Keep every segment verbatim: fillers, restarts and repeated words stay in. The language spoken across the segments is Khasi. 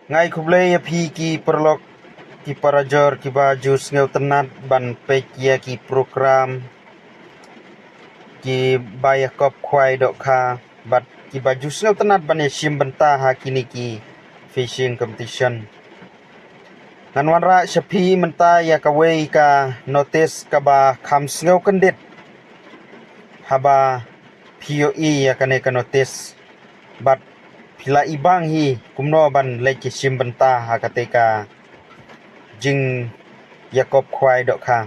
Nga ai khublei ïa phi ki paralok, ki parajor, kiba ju sngewtynnat ban peit ïa ki program, kiba ïakop khwai dohkha, bad kiba ju sngewtynnat ban ïashim bynta ha kine ki fishing competition. Ngan wanrah sha phi mynta ïa kawei ka notice kaba kham sngewkyndit. Haba phi ïohi ïa kane ka notice, bad phi la ibang hi kumno ban leit ïashim bynta ha kata ka jingïakop khwai dohkha.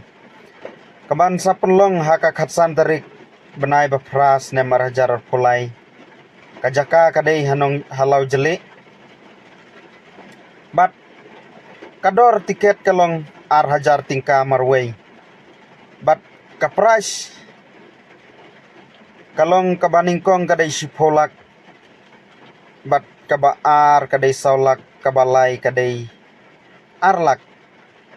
Kaban sa pynlong ha ka khatsan tarik bnai ba phra snem ar hajar arphew lai. Ka jaka ka dei ha Nong, ha Lawjylli. Bad ka dor tiket ka long ar hajar tyngka marwei. Bad ka prize ka long kaba nyngkong ka dei shiphew lak. Bad kaba ar ka dei saw lak, kaba lai ka dei ar lak.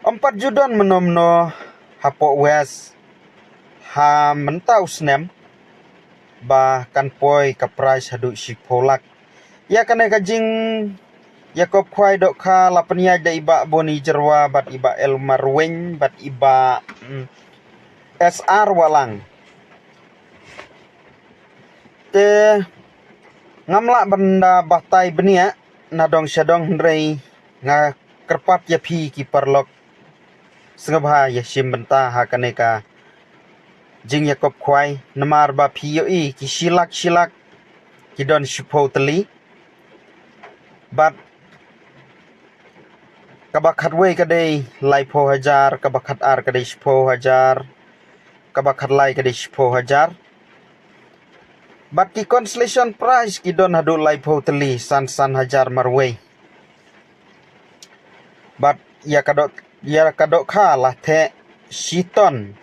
Ym pat ju don mynno mynno hapoh West ha mynta u snem ba kan poi ka prize haduh shiphew lak. Ïa kane ka jingïakop khwai dohkha la pynïaid da i Bah Boni Jyrwa bad i Bah Elmar Weng bad i Bah, mm, S R Wahlang. Te ngam lah ban da batai bniah na dong sha dong, hynrei nga kyrpad ïa phi ki paralok, sngewbha ïashim bynta ha kane ka jingïakop khwai, namar ba phi ïohi ki shi lak shi lak ki don shiphew tylli. Bad kaba khatwei ka dei laiphew hajar, kaba khatar ka dei shiphew hajar, kaba khatlai ka dei shiphew hajar. Bad ki consolation prize ki don haduh laiphew tylli, san san hajar marwei. Bad ïa ka doh, ïa ka dohkha la theh shiton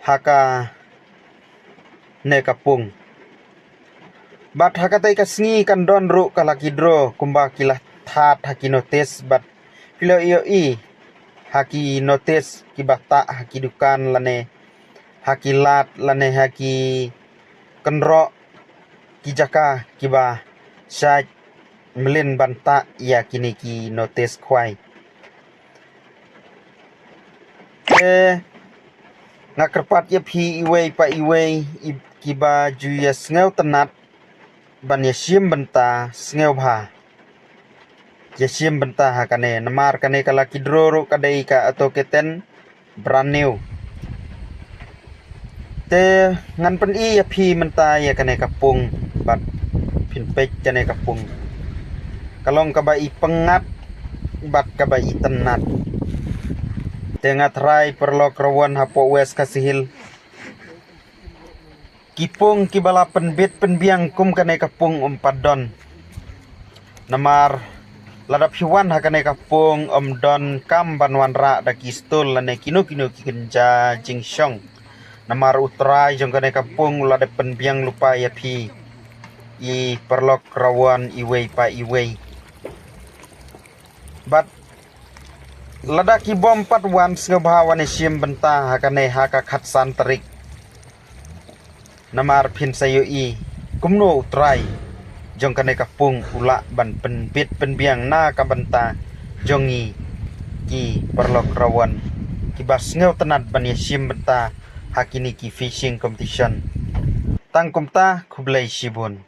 ha kane ka pung. Bad ha katei ka sngi kan don ruh ka lucky draw kumba ki la thad ha ki notice, bad phi la ïohi ha ki notice kiba tah ha ki dukan lane ha ki lad lane ha ki kynroh, ki jaka kiba shait mlien ban tah ïa kine ki notice khwai. Te nga kyrpad ïa phi iwei pa iwei, i, kiba ju ïasngewtynnat ban ïashim bynta, sngewbha ïashim bynta ha kane, namar kane ka lucky draw ruh ka dei ka auto keten brand new. Te ngan pyni ïa phi mynta ïa kane ka pung, bad phin peit kane ka pung. Ka long kaba i pyngngad bad kaba i tynnat. Te nga trai paralok rawon hapoh West Khasi Hills, ki pung kiba la pynbit pynbiang kum kane ka pung ym pat don. Namar lada phi wan ha kane ka pung ym don kam ban wanrah da ki stool lane kino kino ki kynja jingshong. Namar U Trai jong kane ka pung u la dep pynbiang lypa ïa phi, i paralok rawon iwei pa iwei. Bad lada ki bym pat wan, sngewbha wan ïashim bynta ha kane ha ka khatsan tarik. Namar phin sa ïohi kumno U Trai jong kane ka pung u lah ban pynbit pynbiang na ka bynta jong ngi ki paralok rawon kiba sngewtynnat ban ïashim bynta ha kine ki fishing competition. Tang kumta, khublei shibun.